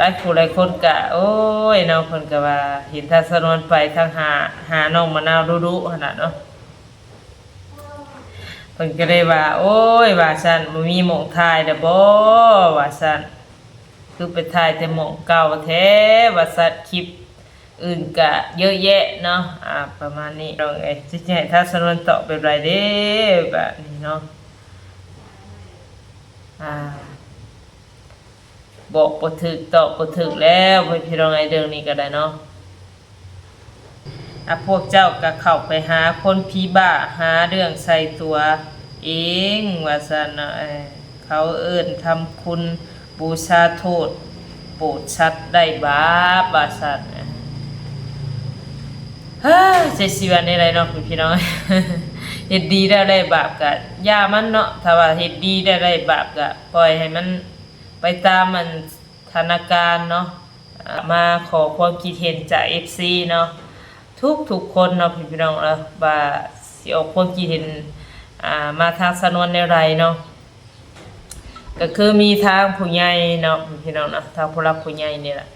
ຫຼາຍຜູ້ຫຼາຍຄົນກະ ໂອ້ຍເນາະ ເພິ່ນກະວ່າເຫັນທາງສາວນວນໄປທາງຫາ ຫານ້ອງມະນາວດຸໆຫັ້ນນະເນາະ ເພິ່ນກະເລີຍວ່າ ໂອ້ຍ ວ່າຊັ້ນ ບໍ່ມີໝ່ອງຖ່າຍແລ້ວບໍ ວ່າຊັ້ນ ຄືໄປຖ່າຍແຕ່ໝ່ອງເກົ່າແທ້ ວ່າຊັ້ນ ຄລິບອື່ນກະເຍອະແຍະເນາະ ອ່າ ປະມານນີ້ ນ້ອງເອີຍ ຊິໃຫ້ທາງສາວນວນຕອບແບບໃດເດ້ ບາດນີ້ເນາະ ອ່າ ບອກບໍ່ຖືກ ຕອບບໍ່ຖືກແລ້ວ ເພິ່ນ ພີ່ນ້ອງເອີຍ ເລື່ອງນີ້ກໍໄດ້ເນາະ ອາ ພວກເຈົ້າກໍເຂົ້າໄປຫາຄົນຜີບ້າ ຫາເລື່ອງໃສ່ຕົວເອງ ວ່າຊັ້ນເນາະ ເອີ ເຂົາເອີ້ນທຳຄຸນບູຊາໂທດ ໂປດສັດໄດ້ບາບ ວ່າຊັ້ນ ເຮີ້ຍ ຈັກຊິວ່າແນວໃດເນາະ ພີ່ນ້ອງ ເຮັດດີແລ້ວໄດ້ບາບກໍຢ່າມັນເນາະ ຖ້າວ່າເຮັດດີແລ້ວໄດ້ບາບກໍປ່ອຍໃຫ້ມັນ ໄປຕາມອັນສະຖານະການເນາະ ອ່າ ມາຂໍຄວາມຄິດເຫັນຈາກເອັຟຊີເນາະ ທຸກໆຄົນເນາະ ພີ່ນ້ອງເອີຍ ວ່າຊິອອກຄວາມຄິດເຫັນ ອ່າ ມາທາງສາວນວນແນວໃດເນາະ ກໍຄືມີທາງຜູ້ໃຫຍ່ເນາະ ພີ່ນ້ອງເນາະ ທາງຜູ້ຫຼັກຜູ້ໃຫຍ່ນີ້ລະ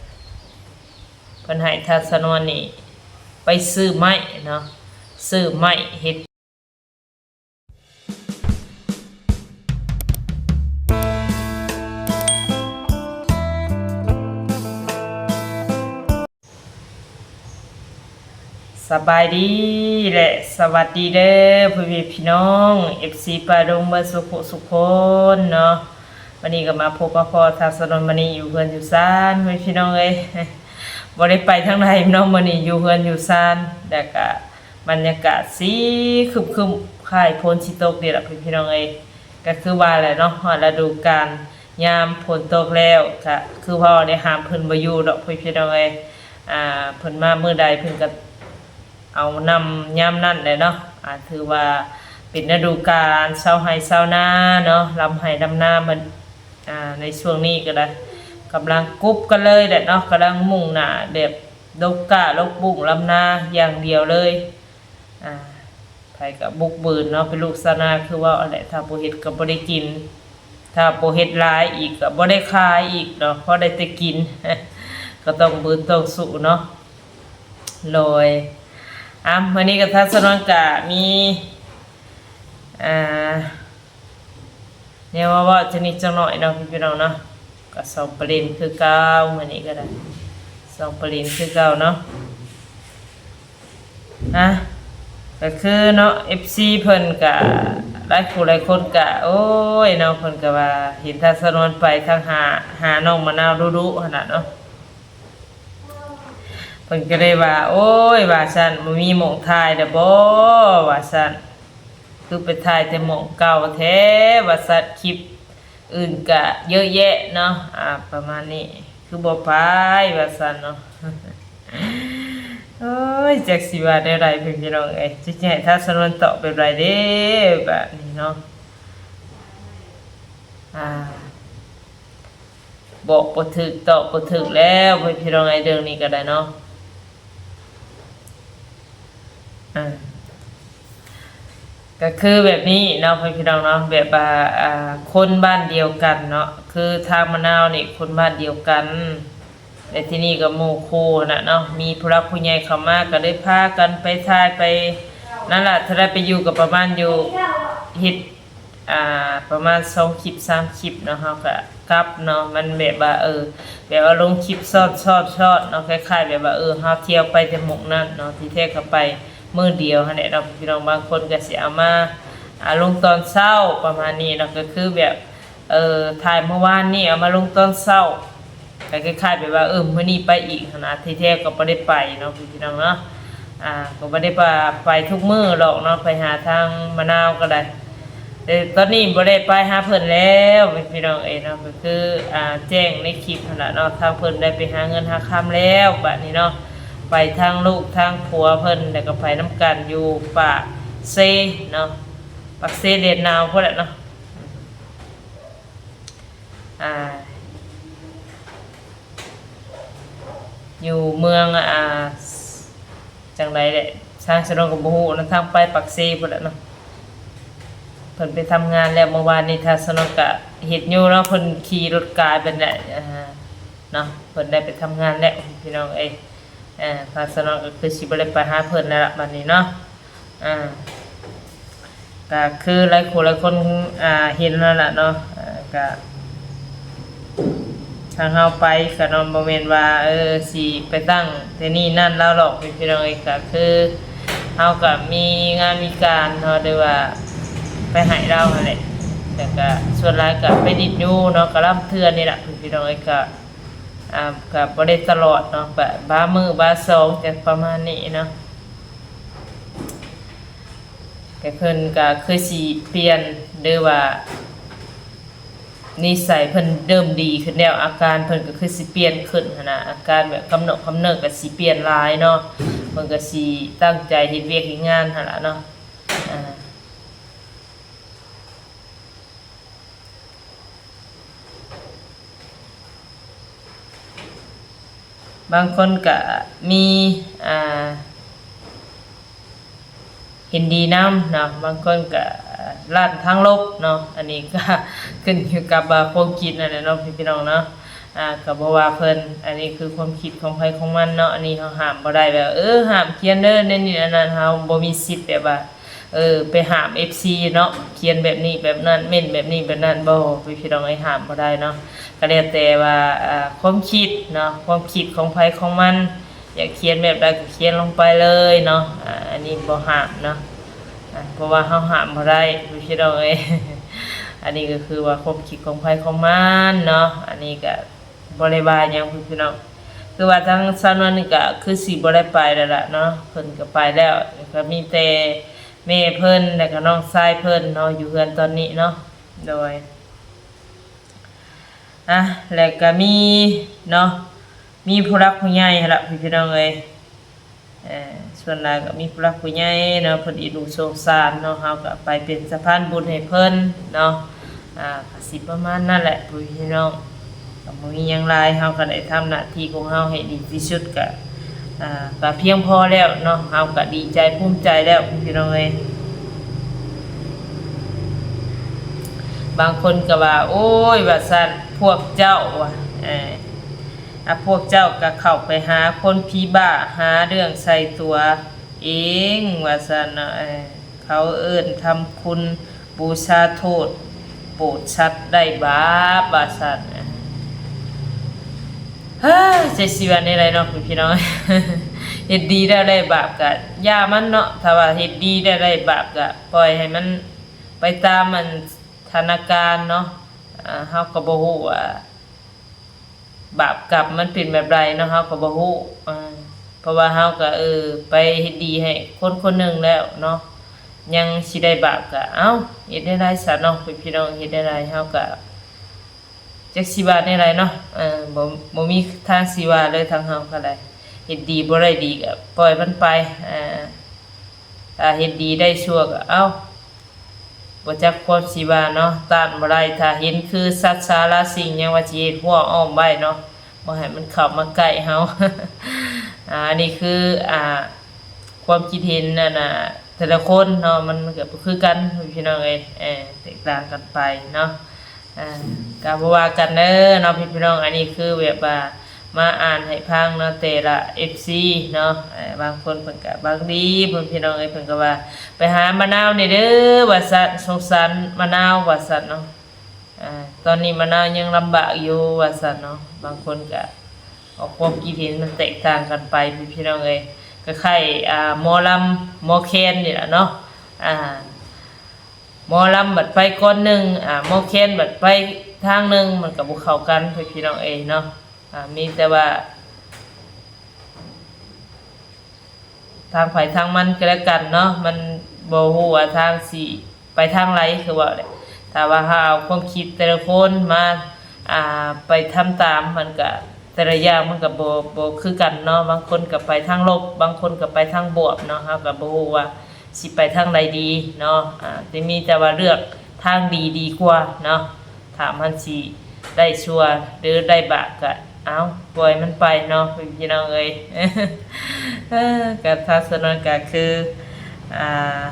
ເພິ່ນໃຫ້ທາງສາວນວນນີ້ໄປຊື້ໄມ້ເນາະ ຊື້ໄມ້ເຮັດ ສະບາຍດີ ແລະ ສະຫວັດດີເດີ ພໍ່ແມ່ພີ່ນ້ອງ ເອັຟຊີ ປ້າລຸງ ເບິດສຸຂູສຸຄົນເນາະ ມື້ນີ້ກໍມາພົບມາພໍ້ທາງສາວນວນ ມື້ນີ້ຢູ່ເຮືອນຢູ່ຊານ ພໍ່ແມ່ພີ່ນ້ອງເອີຍ ບໍ່ໄດ້ໄປທາງໃດເນາະ ມື້ນີ້ຢູ່ເຮືອນຢູ່ຊານ ແລ້ວກໍ ບັນຍາກາດຊິຄຶ້ມໆ ຄ້າຍຝົນຊິຕົກນີ້ລະ ພີ່ນ້ອງເອີຍ ກໍຄືວ່າແຫຼະເນາະ ຮອດລະດູການຍາມຝົນຕົກແລ້ວ ກໍຄືເວົ້າໄດ້ ຫ້າມເພິ່ນບໍ່ຢູ່ດອກ ພີ່ນ້ອງເອີຍ ອ່າ ເພິ່ນມາມື້ໃດເພິ່ນກໍເອົານຳຍາມນັ້ນແຫຼະເນາະ ອ່າ ຖືວ່າເປັນລະດູການຊາວໄຮ່ຊາວນາເນາະ ລຳໄຮ່ລຳນາ ອ່າ ໃນຊ່ວງນີ້ກໍໄດ້ ກຳລັງກຸບກັນເລີຍແຫຼະເນາະ ກຳລັງມຸ່ງໜ້າແບບ ດົກກ້າ ດົກບຸ້ງ ລຳນາຢ່າງດຽວເລີຍ ອ່າ ໃຜກໍບຸກບືນເນາະ ເປັນລູກຊາວນາຄືເວົ້າຫັ້ນແຫຼະ ຖ້າບໍ່ເຮັດກໍບໍ່ໄດ້ກິນ ຖ້າບໍ່ເຮັດຫຼາຍອີກກໍບໍ່ໄດ້ຂາຍອີກເນາະ ພໍໄດ້ແຕ່ກິນ ກໍຕ້ອງບືນຕ້ອງສູ້ເນາະ ໂດຍ ອ່າ ມື້ນີ້ກໍທາງສາວນວນກໍມີ ອ່າ ແນວມາເວົ້າຈັກນິດຈັກໜ້ອຍເນາະ ພີ່ນ້ອງເນາະ ກໍສອງປະເດັນຄືເກົ່າ ມື້ນີ້ກໍໄດ້ສອງປະເດັນຄືເກົ່າເນາະ ອ່ະ ກໍຄືເນາະ ເອັຟຊີ ເພິ່ນກໍ ຫຼາຍຜູ້ຫຼາຍຄົນກໍ ໂອ້ຍເນາະ ເພິ່ນກໍວ່າເຫັນທາງສາວນວນໄປທາງຫາ ຫານ້ອງມະນາວດຸໆຫັ້ນນະເນາະ ເພິ່ນກໍເລີຍວ່າ ໂອ້ຍ ວ່າຊັ້ນ ບໍ່ມີໝ່ອງຖ່າຍແລ້ວບໍ ວ່າຊັ້ນ ຄືໄປຖ່າຍແຕ່ໝ່ອງເກົ່າແທ້ວ່າຊັ້ນ ຄລິບອື່ນກະເຍອະແຍະເນາະ ອ່າ ປະມານນີ້ ຄືບໍ່ໄປວ່າຊັ້ນເນາະ ໂອ້ຍ ຈັກຊິວ່າແນວໃດ ພີ່ນ້ອງເອີຍ ຈັກຊິໃຫ້ທາງສາວນວນຕອບແບບໃດເດ້ ບາດນີ້ເນາະ ອ່າ ບອກບໍ່ຖືກ ຕອບບໍ່ຖືກແລ້ວ ພີ່ນ້ອງເອີຍ ເລື່ອງນີ້ກໍໄດ້ເນາະ ອ່າ ກໍຄືແບບນີ້ເນາະ ພີ່ນ້ອງເນາະ ແບບວ່າ ອ່າ ຄົນບ້ານດຽວກັນເນາະ ຄືທາງມະນາວນີ້ຄົນບ້ານດຽວກັນ ແລະ ທີ່ນີ້ກໍໝູ່ຄູ່ຫັ້ນນະເນາະ ມີຜູ້ຫຼັກຜູ້ໃຫຍ່ເຂົ້າມາ ກໍເລີຍພາກັນໄປຖ່າຍໄປ ນັ້ນລະ ເທົ່າໃດໄປຢູ່ກໍປະມານຢູ່ ເຮັດ ອ່າ ປະມານສອງຄລິບສາມຄລິບເນາະ ເຮົາກະກັບເນາະ ມັນແບບວ່າ ເອີ ແບບວ່າລົງຄລິບຊອດໆໆເນາະ ຄ້າຍໆແບບວ່າ ເອີ ເຮົາທ່ຽວໄປແຕ່ໝ່ອງນັ້ນເນາະ ທີ່ແທ້ກໍໄປມື້ດຽວຫັ້ນແຫຼະເນາະ ພີ່ນ້ອງ ບາງຄົນກໍຊິເອົາມາ ອ່າ ລົງຕອນເຊົ້າປະມານນີ້ເນາະ ກໍຄືແບບ ເອີ ຖ່າຍມື້ວານນີ້ເອົາມາລົງຕອນເຊົ້າ ກໍຄ້າຍໆແບບວ່າ ເອີ ມື້ນີ້ໄປອີກຫັ້ນນະ ທີ່ແທ້ກໍບໍ່ໄດ້ໄປເນາະ ພີ່ນ້ອງເນາະ ອ່າ ກໍບໍ່ໄດ້ວ່າໄປທຸກມື້ດອກເນາະ ໄປຫາທາງມະນາວກໍໄດ້ ແຕ່ຕອນນີ້ບໍ່ໄດ້ໄປຫາເພິ່ນແລ້ວ ພີ່ນ້ອງເອີຍເນາະ ກໍຄື ອ່າ ແຈ້ງໃນຄລິບຫັ້ນລະເນາະ ທາງເພິ່ນໄດ້ໄປຫາເງິນຫາຄຳແລ້ວ ບາດນີ້ເນາະ ໄປທາງລູກທາງຜົວເພິ່ນ ແລ້ວກໍໄປນຳກັນຢູ່ປາກເຊເນາະ ປາກເຊແດນນາວພຸ້ນແຫຼະເນາະ ອ່າ ຢູ່ເມືອງ ອ່າ ຈັ່ງໃດແຫຼະ ທາງສະໜອງກໍບໍ່ຮູ້ນະ ທາງໄປປາກເຊພຸ້ນແຫຼະເນາະ ເພິ່ນໄປທຳງານແລ້ວ ເມື່ອວານນີ້ທາງສະໜອງກະເຮັດຢູ່ເນາະ ເພິ່ນຂີ່ລົດກາຍໄປແຫຼະ ອ່າ ເນາະ ເພິ່ນໄດ້ໄປທຳງານແລ້ວພີ່ນ້ອງເອີຍ. ເອີ ທາງສາວນວນກໍຄືຊິບໍ່ໄດ້ໄປຫາເພິ່ນແລ້ວລະບັດນີ້ເນາະ. ເອີ ກໍຄືຫຼາຍຜູ້ຫຼາຍຄົນ ອ່າ ເຫັນແລ້ວລະເນາະ. ເອີ ກໍ ທາງເຮົາໄປກໍເນາະ ບໍ່ແມ່ນວ່າ ເອີ ຊິໄປຕັ້ງແຕ່ນີ້ນັ້ນລາວດອກ ພີ່ນ້ອງເອີຍ. ກໍຄືເຮົາກໍມີງານມີການເນາະ ຫຼືວ່າໄປໃຫ້ລາວຫັ້ນແຫຼະ. ແລ້ວກໍສ່ວນຫຼາຍກໍໄປດິນຢູ່ເນາະ ກະລຳເທື່ອນີ້ລະ ພີ່ນ້ອງເອີຍ. ກໍ ອ່າ ກໍບໍ່ໄດ້ຕະຫຼອດເນາະ ບາ ບາງມື້ບາງສອງ ຈັ່ງປະມານນີ້ເນາະ. ແຕ່ເພິ່ນກໍຄືຊິປ່ຽນ ຫຼືວ່ານິໄສເພິ່ນເລີ່ມດີຂຶ້ນແລ້ວ ອາການເພິ່ນກໍຄືຊິປ່ຽນຂຶ້ນຫັ້ນນະ. ອາການແບບກຳເນີບກຳເນີບກໍຊິປ່ຽນຫຼາຍເນາະ ເພິ່ນກໍຊິຕັ້ງໃຈເຮັດວຽກເຮັດງານຫັ້ນລະເນາະ. ອ່າ ບາງຄົນກະມີ ອ່າ ເຫັນດີນຳເນາະ ບາງຄົນກະລ້ານທາງລົບເນາະ. ອັນນີ້ກະຂຶ້ນຢູ່ກັບວ່າຄວາມຄິດນັ້ນແຫຼະເນາະ ພີ່ນ້ອງເນາະ. ອ່າ ກະບໍ່ວ່າເພິ່ນ ອັນນີ້ຄືຄວາມຄິດຂອງໃຜຂອງມັນເນາະ. ອັນນີ້ເຮົາຫ້າມບໍ່ໄດ້ ແບບ ເອີ ຫ້າມຂຽນເດີ ແນວນີ້ແນວນັ້ນ ເຮົາບໍ່ມີສິດແບບວ່າ ເອີ ໄປຫ້າມເອັຟຊີເນາະ ຂຽນແບບນີ້ແບບນັ້ນ ເມັ້ນແບບນີ້ແບບນັ້ນ ບໍ່ ພີ່ນ້ອງເອີຍ ຫ້າມບໍ່ໄດ້ເນາະ. ກໍແລ້ວແຕ່ວ່າ ອ່າ ຄວາມຄິດເນາະ ຄວາມຄິດຂອງໃຜຂອງມັນ ຢາກຂຽນແບບໃດກໍຂຽນລົງໄປເລີຍເນາະ. ອ່າ ອັນນີ້ບໍ່ຫ້າມເນາະ ອ່າ ເພາະວ່າເຮົາຫ້າມບໍ່ໄດ້ ພີ່ນ້ອງເອີຍ. ອັນນີ້ກໍຄືວ່າຄວາມຄິດຂອງໃຜຂອງມັນເນາະ ອັນນີ້ກໍ ບໍ່ໄດ້ວ່າຫຍັງ ພີ່ນ້ອງ. ຄືວ່າທາງສາວນວນນີ້ກໍຄືຊິບໍ່ໄດ້ໄປແລ້ວລະເນາະ ເພິ່ນກໍໄປແລ້ວ ກໍມີແຕ່ແມ່ເພິ່ນ ແລ້ວກໍນ້ອງຊາຍເພິ່ນເນາະ ຢູ່ເຮືອນຕອນນີ້ເນາະ. ໂດຍ ອ່ະ ແລ້ວກໍມີເນາະ ມີຜູ້ຫຼັກຜູ້ໃຫຍ່ຫັ້ນລະ ພີ່ນ້ອງເອີຍ. ເອີ ສ່ວນຫຼາຍກໍມີຜູ້ຫຼັກຜູ້ໃຫຍ່ເນາະ ເພິ່ນອີກລູກສົງສານເນາະ ເຮົາກໍໄປເປັນສະພານບຸນໃຫ້ເພິ່ນເນາະ. ອ່າ ກໍຊິປະມານນັ້ນແຫຼະ ພີ່ນ້ອງ ກໍບໍ່ມີຫຍັງຫຼາຍ ເຮົາກໍໄດ້ທຳໜ້າທີ່ຂອງເຮົາໃຫ້ດີທີ່ສຸດ ກໍ ອ່າ ກໍພຽງພໍແລ້ວເນາະ ເຮົາກໍດີໃຈພູມໃຈແລ້ວ ພີ່ນ້ອງເອີຍ. ບາງຄົນກໍວ່າ ໂອ້ຍ ວ່າຊັ້ນ ພວກເຈົ້າວ່າ ເອີ ອາ ພວກເຈົ້າກໍເຂົ້າໄປຫາຄົນຜີບ້າ ຫາເລື່ອງໃສ່ຕົວເອງ ວ່າຊັ້ນເນາະ. ເອີ ເຂົາເອີ້ນທຳຄຸນບູຊາໂທດ ໂປດສັດໄດ້ບາບ ວ່າຊັ້ນ. ເຮີ້ຍ ຈັກຊິວ່າແນວໃດເນາະ ພີ່ນ້ອງ ເຮັດດີແລ້ວໄດ້ບາບກໍຢ່າມັນເນາະ ຖ້າວ່າເຮັດດີແລ້ວໄດ້ບາບກໍປ່ອຍໃຫ້ມັນໄປຕາມອັນ ຖານະການເນາະ. ເຮົາກໍບໍ່ຮູ້ວ່າບາບກັບມັນເປັນແບບໃດເນາະ ເຮົາກໍບໍ່ຮູ້ ເພາະວ່າເຮົາກໍ ເອີ ໄປເຮັດດີໃຫ້ຄົນຄົນໜຶ່ງແລ້ວເນາະ ຍັງຊິໄດ້ບາບກໍ ເອົ້າ ເຮັດແນວໃດຊະເນາະ ພີ່ນ້ອງ ເຮັດແນວໃດ ເຮົາກໍຈັກຊິວ່າແນວໃດເນາະ ບໍ່ ບໍ່ມີທາງຊິວ່າເລີຍ ທາງເຮົາກໍໄດ້ ເຮັດດີບໍ່ໄດ້ດີກໍປ່ອຍມັນໄປ ຖ້າເຮັດດີໄດ້ຊົ່ວກໍ ເອົ້າ ບໍ່ຈັກຄວາມຊິວ່າເນາະ ຕ້ານບໍ່ໄດ້ ຖ້າເຫັນຄືສັດສາລາສິ່ງ ຍັງວ່າຊິເຮັດຮົ້ວອ້ອມໄວ້ເນາະ ບໍ່ໃຫ້ມັນເຂົ້າມາໃກ້ເຮົາ. ອາ ອັນນີ້ຄື ອາ ຄວາມຄິດເຫັນ ອັນນ່າ ແຕ່ລະຄົນເນາະ ມັນກໍບໍ່ຄືກັນ ພີ່ນ້ອງເອີຍ ເອີ ແຕກຕ່າງກັນໄປເນາະ. ອ່າ ກໍບໍ່ວ່າກັນເດີເນາະ ພີ່ນ້ອງ ອັນນີ້ຄືແບບວ່າມາອ່ານໃຫ້ຟັງເນາະ ແຕ່ລະເອັຟຊີເນາະ ເອີ ບາງຄົນເພິ່ນກໍຫວັງດີ ເພິ່ນ ພີ່ນ້ອງເອີຍ ເພິ່ນກໍວ່າ ໄປຫາມະນາວແດ່ເດີ ວ່າຊັ້ນ ສົງສານມະນາວ ວ່າຊັ້ນເນາະ ອ່າ ຕອນນີ້ມະນາວຍັງລຳບາກຢູ່ ວ່າຊັ້ນເນາະ ບາງຄົນກໍອອກຄວາມຄິດເຫັນມັນແຕກຕ່າງກັນໄປ ພີ່ນ້ອງເອີຍ ຄ້າຍໆ ອ່າ ໝໍລຳໝໍແຄນນີ້ລະເນາະ ອ່າ ໝໍລຳບັດໄປກ້ອນໜຶ່ງ ອາ ໝໍແຄນບັດໄປທາງໜຶ່ງ ມັນກໍບໍ່ເຂົ້າກັນ ພີ່ນ້ອງເອີຍເນາະ ອາ ມີແຕ່ວ່າທາງໃຜທາງມັນກໍແລ້ວກັນເນາະ ມັນບໍ່ຮູ້ວ່າທາງຊິໄປທາງໃດ ຄືເວົ້າແຫຼະ ຖ້າວ່າເຮົາເອົາຄວາມຄິດແຕ່ລະຄົນມາ ອ່າ ໄປທຳຕາມ ມັນກະ ແຕ່ລະຢ່າງມັນກະບໍ່ ບໍ່ຄືກັນເນາະ ບາງຄົນກະໄປທາງລົບ ບາງຄົນກະໄປທາງບວກເນາະ ເຮົາກະບໍ່ຮູ້ວ່າຊິໄປທາງໃດດີເນາະ ອາ ຈະມີແຕ່ວ່າເລືອກທາງດີດີກວ່າເນາະ ຖ້າມັນຊິໄດ້ຊົ່ວ ຫຼື ໄດ້ບາບກະ ເອົ້າ ປ່ອຍມັນໄປເນາະ ພີ່ນ້ອງເອີຍ ເອີ ກະ ທາງສາວນວນກະຄື ອ່າ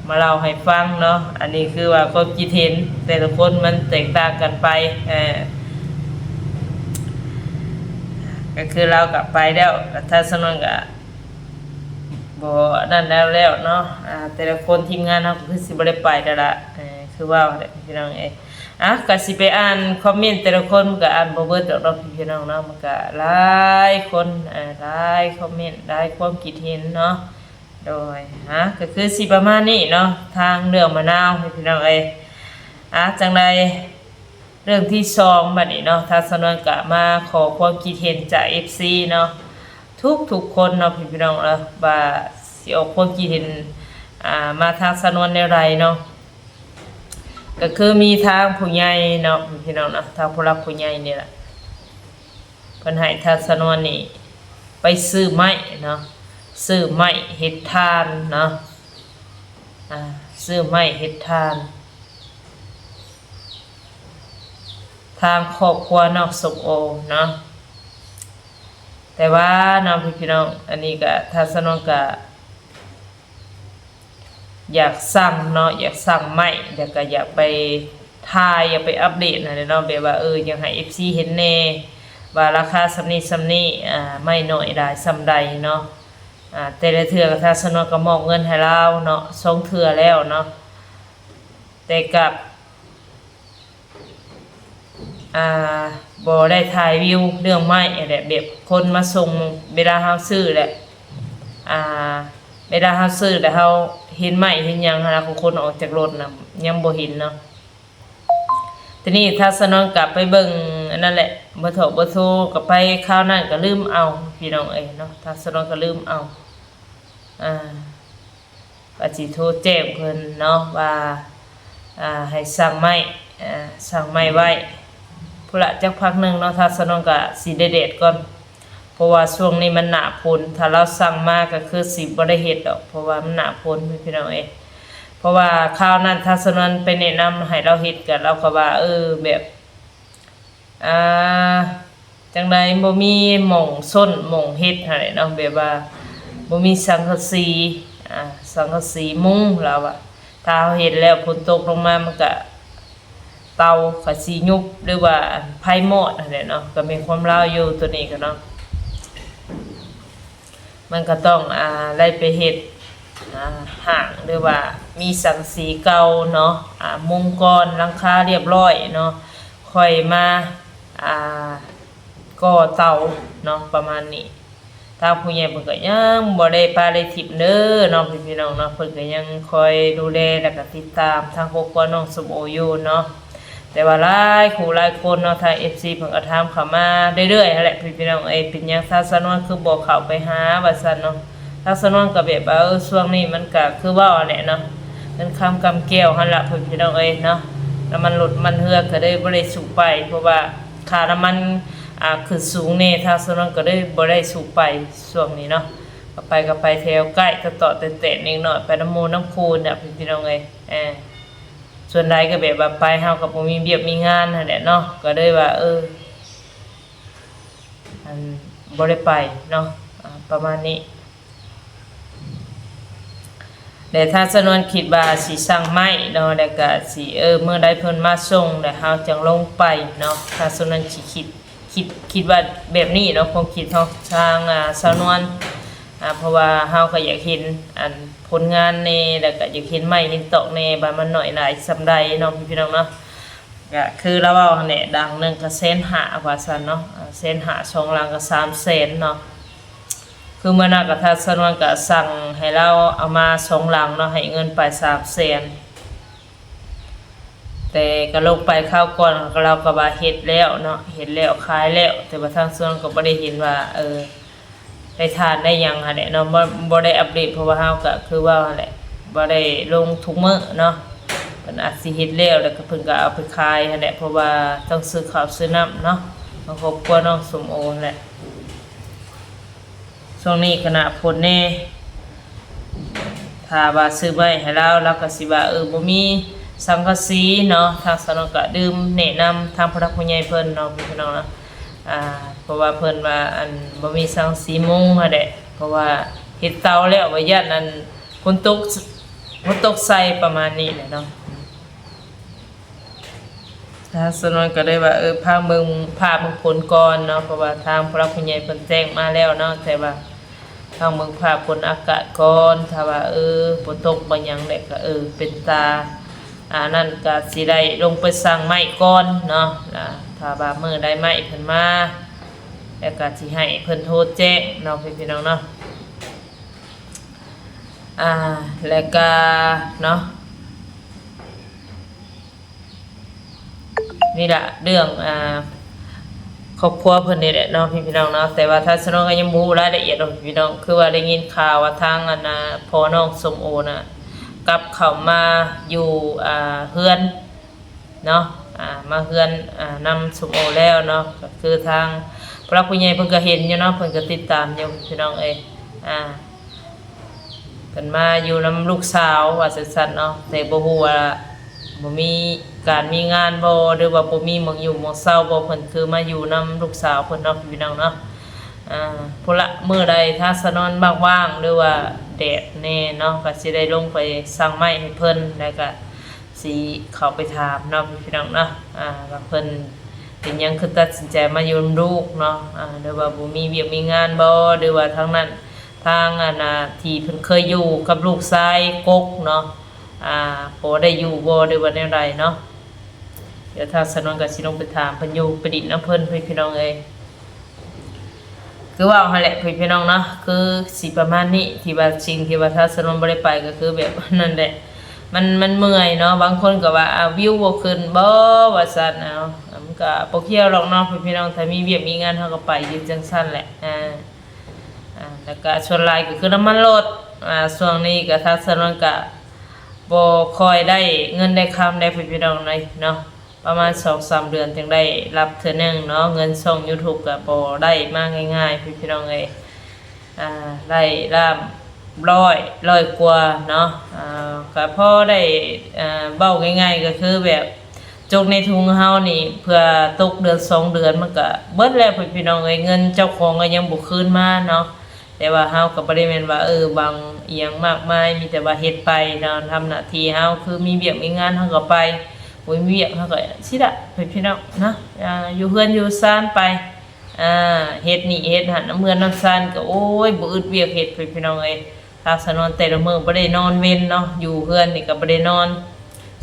ມາເລົ່າໃຫ້ຟັງເນາະ ອັນນີ້ຄືວ່າຄວາມຄິດເຫັນແຕ່ລະຄົນມັນແຕກຕ່າງກັນໄປ ເອີ ອ ກໍຄືລາວກໍໄປແລ້ວ ແລ້ວທາງສາວນວນກໍບໍ່ນັ້ນແລ້ວແລ້ວເນາະ. ອ່າ ແຕ່ລະຄົນທີມງານເຮົາກໍຄືຊິບໍ່ໄດ້ໄປແລ້ວລະ ເອີ ຄືເວົ້າແຫຼະພີ່ນ້ອງເອີຍ. ອ່ະ ກໍຊິໄປອ່ານຄອມເມັນແຕ່ລະຄົນ ມັນກໍອ່ານບໍ່ເບິດດອກເນາະພີ່ນ້ອງເນາະ. ມັນກໍຫຼາຍຄົນ ເອີ ຫຼາຍຄອມເມັນ ຫຼາຍຄວາມຄິດເຫັນເນາະ. ໂດຍ ອ່ະ ກໍຄືຊິປະມານນີ້ເນາະ ທາງເລື່ອງມະນາວພີ່ນ້ອງເອີຍ. ອ່ະ ຈັ່ງໃດ ເລື່ອງທີສອງບັດນີ້ເນາະ ທາງສາວນວນກະມາຂໍຄວາມຄິດເຫັນຈາກເອັຟຊີເນາະ ທຸກໆຄົນເນາະພີ່ນ້ອງເອີຍ ວ່າຊິອອກຄວາມຄິດເຫັນ ອ່າ ມາທາງສາວນວນແນວໃດເນາະ. ກໍຄືມີທາງຜູ້ໃຫຍ່ເນາະພີ່ນ້ອງເນາະ ທາງຜູ້ຫຼັກຜູ້ໃຫຍ່ນີ້ລະ ເພິ່ນໃຫ້ທາງສາວນວນນີ້ໄປຊື້ໄມ້ເນາະ ຊື້ໄມ້ເຮັດຖ່ານເນາະ ອ່າ ຊື້ໄມ້ເຮັດຖ່ານ ທາງຄອບຄົວນ້ອງສົ້ມໂອເນາະ. ແຕ່ວ່າເນາະພີ່ນ້ອງ ອັນນີ້ກະ ທາງສາວນວນກະຢາກສັ່ງເນາະ ຢາກສັ່ງໄມ້ ແລ້ວກະຢາກໄປຖ່າຍ ຢາກໄປອັບເດດຫັ້ນແຫຼະເນາະ ແບບວ່າ ເອີ ຢາກໃຫ້ເອັຟຊີເຫັນແດ່ວ່າລາຄາສ່ຳນີ້ສ່ຳນີ້ ອ່າ ໄມ້ໜ້ອຍຫຼາຍສ່ຳໃດເນາະ. ອ່າ ແຕ່ລະເທື່ອກະ ທາງສາວນວນກະມອບເງິນໃຫ້ລາວເນາະ ສອງເທື່ອແລ້ວເນາະ ແຕ່ກະ ອ່າ ບໍ່ໄດ້ຖ່າຍວິວເລື່ອງໄມ້ຫັ້ນແຫຼະ ແບບຄົນມາສົ່ງ ເວລາເຮົາຊື້ແຫຼະ ອ່າ ເວລາເຮົາຊື້ແລ້ວເຮົາເຫັນໄມ້ເຫັນຫຍັງຫັ້ນນະ ຄົນອອກຈາກລົດນະ ຍັງບໍ່ເຫັນເນາະ. ທີນີ້ທາງສາວນວນກະໄປເບິ່ງອັນນັ້ນແຫຼະ ເບີໂທ ເບີໂທກະໄປ ຄາວນັ້ນກະລືມເອົາພີ່ນ້ອງເອີຍເນາະ ທາງສາວນວນກະລືມເອົາ ອ່າ ວ່າຊິໂທແຈ້ງເພິ່ນເນາະວ່າ ອ່າ ໃຫ້ສັ່ງໄມ້ ອ່າ ສັ່ງໄມ້ໄວ້ພຸ້ນລະ ຈັກພັກໜຶ່ງເນາະ ທາງສາວນວນກະຊິໄດ້ແດດກ່ອນ ເພາະວ່າຊ່ວງນີ້ມັນໜ້າຝົນ ຖ້າລາວສັ່ງມາກໍຄືຊິບໍ່ໄດ້ເຮັດດອກ ເພາະວ່າມັນໜ້າຝົນພີ່ນ້ອງເອີຍ. ເພາະວ່າຄາວນັ້ນທາງສາວນວນໄປແນະນຳໃຫ້ລາວເຮັດ ກໍລາວກໍວ່າ ເອີ ແບບ ອ່າ ຈັ່ງໃດ ບໍ່ມີໝ່ອງສົ້ນໝ່ອງເຮັດຫັ້ນແຫຼະເນາະ ແບບວ່າບໍ່ມີສັງກະສີ ອ່າ ສັງກະສີມຸງ ລາວວ່າ ຖ້າເຮົາເຮັດແລ້ວຝົນຕົກລົງມາ ມັນກະເຕົາກະຊິຍຸບ ຫຼືວ່າໄຟມອດຫັ້ນແຫຼະເນາະ ກະແມ່ນຄວາມລາວຢູ່ໂຕນີ້ກະເນາະ. ມັນກະຕ້ອງ ອ່າ ໄດ້ໄປເຮັດ ອ່າ ຫ້າງ ຫຼືວ່າມີສັງກະສີເກົ່າເນາະ ອ່າ ມຸງກ່ອນ ຫຼັງຄາລຽບລ້ອຍເນາະ ຄ່ອຍມາ ອ່າ ກໍ່ເຕົາເນາະ ປະມານນີ້. ທາງຜູ້ໃຫຍ່ເພິ່ນກະຍັງບໍ່ໄດ້ປະໄດ້ຖິ້ມເດີເນາະ ພີ່ນ້ອງເນາະ ເພິ່ນກະຍັງຄອຍດູແລ ແລ້ວກະຕິດຕາມທາງຄອບຄົວນ້ອງສົ້ມໂອຢູ່ເນາະ. ແຕ່ວ່າຫຼາຍຄູ່ຫຼາຍຄົນເນາະ ທາງເອັຟຊີເພິ່ນກໍຖາມເຂົ້າມາເລື້ອຍໆຫັ້ນແຫຼະ ພີ່ນ້ອງເອີຍ ເປັນຫຍັງທາງສາວນວນຄືບໍ່ເຂົ້າໄປຫາ ວ່າຊັ້ນເນາະ. ທາງສາວນວນກໍແບບວ່າ ເອີ ຊ່ວງນີ້ມັນກໍຄືເວົ້າຫັ້ນແຫຼະເນາະ ເງິນຄຳກຳແກ້ວຫັ້ນລະ ພີ່ນ້ອງເອີຍເນາະ ນ້ຳມັນລົດນ້ຳມັນເຮືອກໍເລີຍບໍ່ໄດ້ສູ້ໄປ ເພາະວ່າຄ່ານ້ຳມັນ ອ່າ ຂຶ້ນສູງແດ່ ທາງສາວນວນກໍເລີຍບໍ່ໄດ້ສູ້ໄປຊ່ວງນີ້ເນາະ. ກໍໄປກໍໄປແຖວໃກ້ ຕະເຕາະແຕະແຕະເລັກນ້ອຍ ໄປນຳໝູ່ນຳຄູ່ນະ ພີ່ນ້ອງເອີຍ ເອີ ສ່ວນຫຼາຍກໍແບບວ່າໄປ ເຮົາກໍບໍ່ມີວຽກມີງານຫັ້ນແຫຼະເນາະ ກໍເລີຍວ່າ ເອີ ອັນ ບໍ່ໄດ້ໄປເນາະ ອ່າ ປະມານນີ້. ແລະ ທາງສາວນວນຄິດວ່າຊິສັ່ງໄມ້ເນາະ ແລ້ວກະຊິ ເອີ ມື້ໃດເພິ່ນມາສົ່ງ ແລ້ວເຮົາຈັ່ງລົງໄປເນາະ ທາງສາວນວນຊິຄິດ ຄິດ ຄິດວ່າແບບນີ້ເນາະ ຄວາມຄິດຂອງທາງ ອ່າ ສາວນວນ ອ່າ ເພາະວ່າເຮົາກໍຢາກເຫັນ ອັນ ຜົນງານແດ່ ແລ້ວກໍຢາກເຫັນໄມ້ເຫັນຕອກແດ່ ວ່າມັນໜ້ອຍຫຼາຍສ່ຳໃດເນາະ ພີ່ນ້ອງເນາະ. ກະຄືລາວເວົ້າຫັ້ນແຫຼະ ຫຼັງໜຶ່ງກະແສນຫ້າ ວ່າຊັ້ນເນາະ ແສນຫ້າ ສອງຫຼັງກະສາມແສນເນາະ. ຄືມື້ນັ້ນກະທາງສາວນວນກະສັ່ງໃຫ້ລາວເອົາມາສອງຫຼັງເນາະ ໃຫ້ເງິນໄປສາມແສນ ແຕ່ກະລົງໄປຄາວກ່ອນ ລາວກະວ່າເຮັດແລ້ວເນາະ ເຮັດແລ້ວຂາຍແລ້ວ ແຕ່ວ່າທາງສາວນວນກະບໍ່ໄດ້ເຫັນວ່າ ເອີ ໄດ້ຖ່ານໄດ້ຫຍັງຫັ້ນແຫຼະເນາະ ບໍ່ ບໍ່ໄດ້ອັບເດດ ເພາະວ່າເຮົາກະຄືເວົ້າຫັ້ນແຫຼະ ບໍ່ໄດ້ລົງທຸກມື້ເນາະ ເພິ່ນອາດຊິເຮັດແລ້ວ ແລ້ວກໍເພິ່ນກໍເອົາໄປຂາຍຫັ້ນແຫຼະ ເພາະວ່າຕ້ອງຊື້ເຂົ້າຊື້ນ້ຳເນາະ ຂອງຄອບຄົວນ້ອງສົ້ມໂອຫັ້ນແຫຼະ. ຊ່ວງນີ້ກະໜ້າຝົນແດ່ ຖ້າວ່າຊື້ໄມ້ໃຫ້ລາວ ລາວກໍຊິວ່າ ເອີ ບໍ່ມີສັງກະສີເນາະ ທາງສາວນວນກະດື່ມແນະນຳທາງຜູ້ຫຼັກຜູ້ໃຫຍ່ເພິ່ນເນາະ ພີ່ນ້ອງເນາະ ອ່າ ເພາະວ່າເພິ່ນວ່າ ອັນ ບໍ່ມີສັງກະສີມຸງຫັ້ນແຫຼະ ເພາະວ່າເຮັດເຕົາແລ້ວ ວ່າຢ້ານ ອັນ ຝົນຕົກ ຝົນຕົກໃສ່ ປະມານນີ້ແຫຼະເນາະ. ທາງສະໜວນກໍເລີຍວ່າ ເອີ ພັກເບິ່ງຟ້າເບິ່ງຝົນກ່ອນເນາະ ເພາະວ່າທາງຜູ້ຫຼັກຜູ້ໃຫຍ່ເພິ່ນແຈ້ງມາແລ້ວເນາະ ແຕ່ວ່າພັກເບິ່ງຟ້າຝົນອາກາດກ່ອນ ຖ້າວ່າ ເອີ ບໍ່ຕົກບໍ່ຫຍັງແລ້ວກໍ ເອີ ເປັນຕາ ອັນນັ້ນກໍຊິໄດ້ລົງໄປສັ່ງໄມ້ກ່ອນເນາະ ລະຖ້າວ່າມື້ໃດໄມ້ເພິ່ນມາ ແລ້ວກໍຊິໃຫ້ເພິ່ນໂທແຈ້ງເນາະ ພີ່ນ້ອງເນາະ ອ່າ ແລ້ວກໍເນາະ ນີ້ລະເລື່ອງ ອ່າ ຄອບຄົວເພິ່ນນີ້ແຫຼະເນາະ ພີ່ນ້ອງເນາະ ແຕ່ວ່າທາງສະໜວນກໍຍັງບໍ່ຮູ້ລາຍລະອຽດດອກ ພີ່ນ້ອງ ຄືວ່າໄດ້ຍິນຂ່າວວ່າທາງ ອັນນ່າ ພໍ່ນ້ອງສົມໂອນະ ກັບເຂົ້າມາຢູ່ ອ່າ ເຮືອນເນາະ ອ່າ ມາເຮືອນ ອ່າ ນຳສົມໂອແລ້ວເນາະ ກໍຄືທາງຜູ້ຫຼັກຜູ້ໃຫຍ່ເພິ່ນກໍເຫັນຢູ່ເນາະ ເພິ່ນກໍຕິດຕາມຢູ່ ພີ່ນ້ອງເອີຍ ອ່າ ເພິ່ນມາຢູ່ນຳລູກສາວວ່າຊັ້ນໆເນາະ ແຕ່ບໍ່ຮູ້ວ່າບໍ່ມີການມີງານບໍ່ ຫຼືວ່າບໍ່ມີໝ່ອງຢູ່ໝ່ອງເຊົາບໍ່ ເພິ່ນຄືມາຢູ່ນຳລູກສາວເພິ່ນເນາະ ພີ່ນ້ອງເນາະ ອ່າ ພຸ້ນລະ ມື້ໃດທາງສະໜວນວ່າງໆ ຫຼືວ່າແດດແດ່ເນາະ ກໍຊິໄດ້ລົງໄປສັ່ງໄມ້ໃຫ້ເພິ່ນ ແລ້ວກໍຊິເຂົ້າໄປຖາມເນາະ ພີ່ນ້ອງເນາະ ອ່າ ວ່າເພິ່ນເປັນຫຍັງຄືຕັດສິນໃຈມາຢູ່ນຳລູກເນາະ ອ່າ ຫຼືວ່າບໍ່ມີວຽກມີງານບໍ່ ຫຼືວ່າທາງນັ້ນ ທາງ ອັນນ່າ ທີ່ເພິ່ນເຄີຍຢູ່ກັບລູກຊາຍກົກເນາະ ອ່າ ພໍໄດ້ຢູ່ບໍ່ ຫຼືວ່າແນວໃດເນາະ ດຽວທາງສະໜວນກໍຊິລົງໄປຖາມເພິ່ນຢູ່ ໄປດິນນຳເພິ່ນ ພີ່ນ້ອງເອີຍ ຄືເວົ້າຫັ້ນແຫຼະ ພີ່ນ້ອງເນາະ ຄືຊິປະມານນີ້ ທີ່ວ່າສິ່ງທີ່ວ່າທາງສະໜວນບໍ່ໄດ້ໄປ ກໍຄືແບບນັ້ນແຫຼະ ມັນ ມັນເມື່ອຍເນາະ ບາງຄົນກໍວ່າ ອາ ວິວບໍ່ຂຶ້ນບໍ່ ວ່າຊັ້ນ ເອົາ ມັນກໍບໍ່ກ່ຽວດອກເນາະ ພີ່ນ້ອງ ຖ້າມີວຽກມີງານເຮົາກໍໄປຢູ່ຈັ່ງຊັ້ນແຫຼະ ອ່າ ອ່າ ແລ້ວກະສ່ວນຫຼາຍກໍຄືນ້ຳມັນລົດ ອ່າ ຊ່ວງນີ້ກະທາງສະໜວນກະບໍ່ຄ່ອຍໄດ້ເງິນໄດ້ຄຳໃດ໋ ພີ່ນ້ອງເອີຍເນາະ ປະມານສອງສາມເດືອນຈຶ່ງໄດ້ຮັບເທື່ອໜຶ່ງເນາະ ເງິນຊ່ອງຢູທູບກະບໍ່ໄດ້ມາງ່າຍໆ ພີ່ນ້ອງເອີຍ ອ່າ ໄດ້ລາບຮ້ອຍ ຮ້ອຍກວ່າເນາະ ອ່າ ກະພໍໄດ້ ອ່າ ເວົ້າງ່າຍໆ ກໍຄືແບບ ຈົກໃນຖົງເຮົານີ້ ເພື່ອຕົກເດືອນສອງເດືອນມັນກະເບິດແລ້ວ ພີ່ນ້ອງເອີຍ ເງິນເຈົ້າຂອງກໍຍັງບໍ່ຄືນມາເນາະ ແຕ່ວ່າເຮົາກໍບໍ່ໄດ້ແມ່ນວ່າ ເອີ ຫວັງອີ່ຫຍັງມາກມາຍ ມີແຕ່ວ່າເຮັດໄປເນາະ ທຳໜ້າທີ່ເຮົາ ຄືມີວຽກມີງານເຮົາກໍໄປ ບໍ່ມີວຽກເຮົາກໍຊິລະ ພີ່ນ້ອງເນາະ ອ່າ ຢູ່ເຮືອນຢູ່ຊານໄປ ອ່າ ເຮັດນີ້ເຮັດຫັ້ນ ນຳເຮືອນນຳຊານກໍ ໂອ້ຍ ບໍ່ອຶດວຽກເຮັດ ພີ່ນ້ອງເອີຍ. ທາງສະໜວນແຕ່ລະມື້ບໍ່ໄດ້ນອນເວັນເນາະ ຢູ່ເຮືອນນີ້ກໍບໍ່ໄດ້ນອນ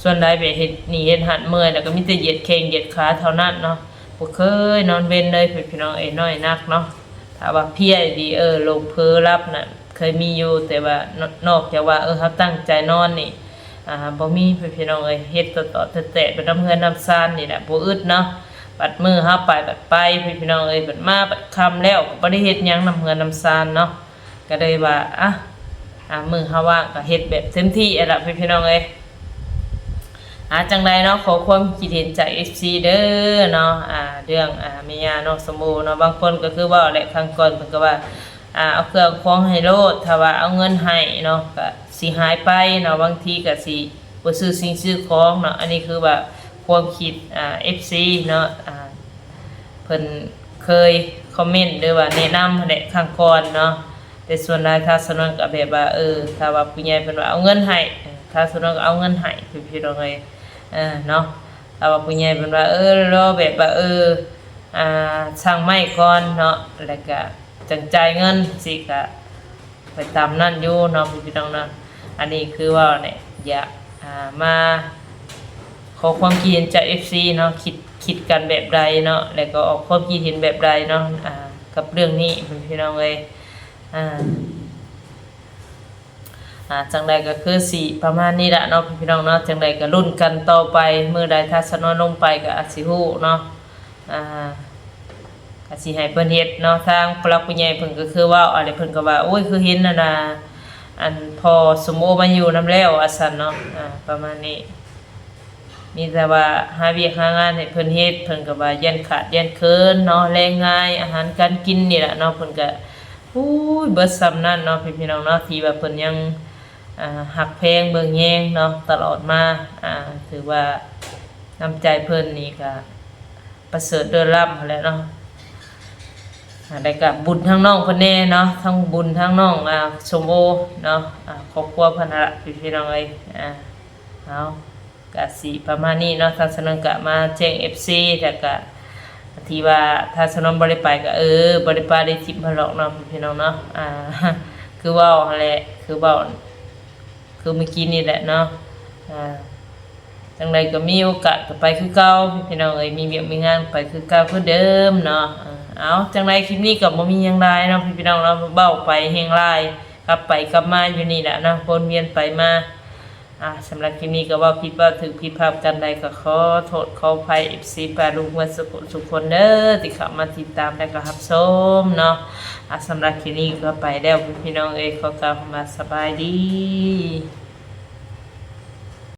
ສ່ວນຫຼາຍໄປເຮັດນີ້ເຮັດຫັ້ນ ເມື່ອຍແລ້ວກໍມີແຕ່ຢຽດແຂ້ງຢຽດຂາເທົ່ານັ້ນເນາະ ບໍ່ເຄີຍນອນເວັນເລີຍ ພີ່ນ້ອງເອີຍ ນ້ອຍນັກເນາະ ຖ້າວ່າເພຍອີ່ຫຼີ ເອີ ຫຼົງເຜີຫຼັບນະ ເຄີຍມີຢູ່ ແຕ່ວ່ານອກຈາກວ່າ ເອີ ເຮົາຕັ້ງໃຈນອນນີ້ ອ່າ ບໍ່ມີ ພີ່ນ້ອງເອີຍ ເຮັດຕອດໆແຕະໆໄປນຳເຮືອນນຳຊານນີ້ແຫຼະ ບໍ່ອຶດເນາະ ບັດມື້ເຮົາໄປ ບັດໄປ ພີ່ນ້ອງເອີຍ ບັດມາບັດຄ່ຳແລ້ວ ກໍບໍ່ໄດ້ເຮັດຫຍັງນຳເຮືອນນຳຊານເນາະ. ກໍເລີຍວ່າ ອ່ະ ອ່າ ມື້ເຮົາວ່າງກໍເຮັດແບບເຕັມທີ່ຫັ້ນລະ ພີ່ນ້ອງເອີຍ ອ່າ ຈັ່ງໃດເນາະ ຂໍຄວາມຄິດເຫັນຈາກເອັຟຊີເດີເນາະ ອ່າ ເລື່ອງ ອ່າ ແມ່ຍ່ານ້ອງສົມໂອເນາະ ບາງຄົນກໍຄືເວົ້າແຫຼະ ຄັ້ງກ່ອນເພິ່ນກໍວ່າ ອ່າ ເອົາເຄື່ອງຂອງໃຫ້ໂລດ ຖ້າວ່າເອົາເງິນໃຫ້ເນາະ ກໍຊິຫາຍໄປເນາະ ບາງທີກໍຊິບໍ່ຊື້ສິ່ງຊື້ຂອງເນາະ ອັນນີ້ຄືວ່າຄວາມຄິດ ອ່າ ເອັຟຊີເນາະ ອ່າ ເພິ່ນເຄີຍຄອມເມັນ ຫຼືວ່າແນະນຳຫັ້ນແຫຼະ ຄັ້ງກ່ອນເນາະ ແຕ່ສ່ວນຫຼາຍທາງສະໜວນກໍແບບວ່າ ເອີ ຖ້າວ່າຜູ້ໃຫຍ່ເພິ່ນວ່າເອົາເງິນໃຫ້ ທາງສະໜວນກໍເອົາເງິນໃຫ້ ພີ່ນ້ອງເອີຍ ເນາະ ຖ້າວ່າຜູ້ໃຫຍ່ເພິ່ນວ່າ ເອີ ລໍແບບວ່າ ເອີ ອ່າ ສັ່ງໄມ້ກ່ອນເນາະ ແລ້ວກໍຈັ່ງຈ່າຍເງິນ ຊີ້ກໍໄປຕາມນັ້ນຢູ່ເນາະ ພີ່ນ້ອງເນາະ ອັນນີ້ຄືວ່າແຫຼະ ຢາກ ອ່າ ມາ ຂໍຄວາມຄິດເຫັນຈາກເອັຟຊີເນາະ ຄິດ ຄິດກັນແບບໃດເນາະ ແລ້ວກໍອອກຄວາມຄິດເຫັນແບບໃດເນາະ ອ່າ ກັບເລື່ອງນີ້ ພີ່ນ້ອງເອີຍ ອ່າ ອ່າ ຈັ່ງໃດກໍຄືຊິປະມານນີ້ລະເນາະ ພີ່ນ້ອງເນາະ ຈັ່ງໃດກໍລຸ້ນກັນຕໍ່ໄປ ມື້ໃດທາງສະໜວນລົງໄປກໍອາດຊິຮູ້ເນາະ ອ່າ ກໍຊິໃຫ້ເພິ່ນເຮັດເນາະ ທາງຜູ້ຫຼັກຜູ້ໃຫຍ່ເພິ່ນກໍຄືເວົ້າ ອັນນີ້ເພິ່ນກໍວ່າ ໂອ້ຍ ຄືເຫັນອັນນ່າ ອັນພໍ່ສົມໂອມາຢູ່ນຳແລ້ວ ວ່າຊັ້ນເນາະ ອ່າ ປະມານນີ້ ມີແຕ່ວ່າຫາວຽກຫາງານໃຫ້ເພິ່ນເຮັດ ເພິ່ນກໍວ່າຢ້ານຂາດຢ້ານເຂີນເນາະ ແລງງາຍ ອາຫານການກິນນີ້ລະເນາະ ເພິ່ນກໍ ໂອ້ຍ ເບິດສ່ຳນັ້ນເນາະ ພີ່ນ້ອງເນາະ ທີ່ວ່າເພິ່ນຍັງ ອ່າ ຮັກແພງເບິ່ງແຍງເນາະ ຕະຫຼອດມາ ອ່າ ຖືວ່ານ້ຳໃຈເພິ່ນນີ້ກໍປະເສີດເລີດລ້ຳຫັ້ນແຫຼະເນາະ ອ່າ ແລ້ວກໍບຸນທາງນ້ອງເພິ່ນແດ່ເນາະ ທັງບຸນທາງນ້ອງ ອ່າ ສົມໂອເນາະ ອ່າ ຄອບຄົວເພິ່ນຫັ້ນລະ ພີ່ນ້ອງເອີຍ ອ່າ ເອົາ ກະຊິປະມານນີ້ເນາະ ທາງສາວນວນກະມາແຈ້ງເອັຟຊີ ແລ້ວກະທີ່ວ່າທາງສາວນວນບໍ່ໄດ້ໄປກະ ເອີ ບໍ່ໄດ້ປະໄດ້ຖິ້ມເພິ່ນດອກເນາະ ພີ່ນ້ອງເນາະ ອ່າ ຄືເວົ້າຫັ້ນແຫຼະ ຄືເວົ້າ ຄືມື້ກີ້ນີ້ແຫຼະເນາະ ອ່າ ຈັ່ງໃດກໍມີໂອກາດກໍໄປຄືເກົ່າ ພີ່ນ້ອງເອີຍ ມີວຽກມີງານໄປຄືເກົ່າຄືເດີມເນາະ ເອີ ເອົາ ຈັ່ງໃດຄລິບນີ້ກໍບໍ່ມີຫຍັງຫຼາຍເນາະ ພີ່ນ້ອງເນາະ ເວົ້າໄປແຮງຫຼາຍ ກັບໄປກັບມາຢູ່ນີ້ແຫຼະເນາະ ວົນວຽນໄປມາ ອ່າ ສຳລັບຄລິບນີ້ກໍເວົ້າຜິດເວົ້າຖືກ ຜິດພາດປະການໃດກໍຂໍໂທດຂໍອະໄພ ເອັຟຊີ ປ້າລຸງເໝິດສຸກຄົນເດີ ທີ່ເຂົ້າມາຕິດຕາມ ແລະກໍຮັບຊົມເນາະ ອ່າ ສຳລັບຄລິບນີ້ກໍໄປແລ້ວ ພີ່ນ້ອງເອີຍ ຂໍກ່າວຄຳວ່າສະບາຍດີ.